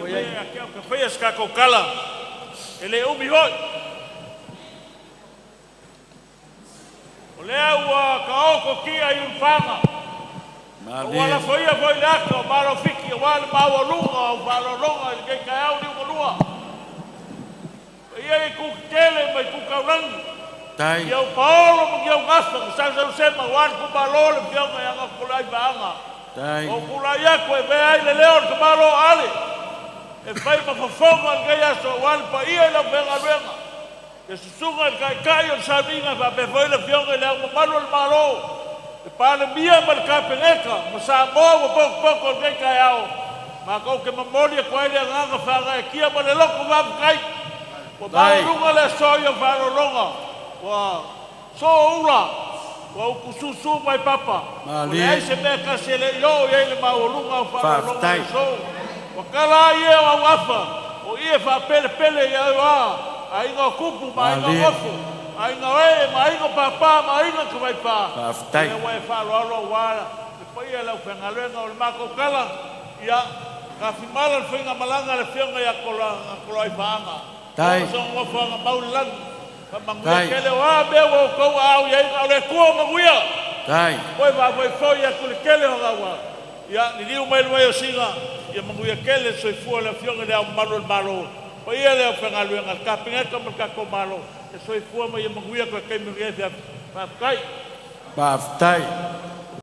Ua i ai te au te faia se tatou tala, e le umi foi. O lea ua taoto tia i ulufaga, ma ua Malie. lafoia foi le ata o Malofiti aua le maualuga o au faaaloaloga i lenei taeao liugalua. Paia i itu tetele ma itu taulagi, Tai. i ou paolo ma ni ou gafa na sausausema aua le tuumalo o le Afioga ia Gafotulaivaanga. Tai. Ua ou tulai atu e avea ai le leo o le tamaloa Ale e fai ma fofoga o lenei aso aua le paia i le aufaigaluega, le susuga i le Taitai o le Sauniga faapea foi le Afioga i Le Ao Mamalu o le Malo, le Palemia ma le Kapeneta ma Samoa ua potopoto i lenei taeao. Matou te momoli atu ai le agaga faagaeetia ma le loto faafetai ua Tai. maualuga le aso i au faaaloaloga, ua soua, ua utususu vaipapa, ua leai Malie. se mea e tasi e le i oo i ai le maualuga o faaaloaloga i le Faafetai. aso. Ua tala ai ea o au afa, o ie faapelepele i ai oa, aiga o tupu ma aiga o Malie. nofo, aiga o ee ma aiga o papa ma aiga o tamaipā, o Faafetai. lea ua e faaaloalo aua le paia o le aufaigaluega. O le matou tala, ia tafimala le faigamalaga a le afioga ia Toloaifaaaga, Tai. oo i sona nofoaga mau i le lagi, faamanuia Tai. tele. O a mea ua outou aao i ai, na o le Atua manuia. Tai. Toe faafoifoi atu le tele o gaua. Ia, liliu mai le vai o Sina, ia manuia tele le soifua o le Afioga i Le Ao Mamalu o le Malo, paia le aufaigaluega a le Kapeneta ma le tatou Malo. Ia soifua ma ia manuia toe taimi o lenei afiafi. Faafetai. Faafetai.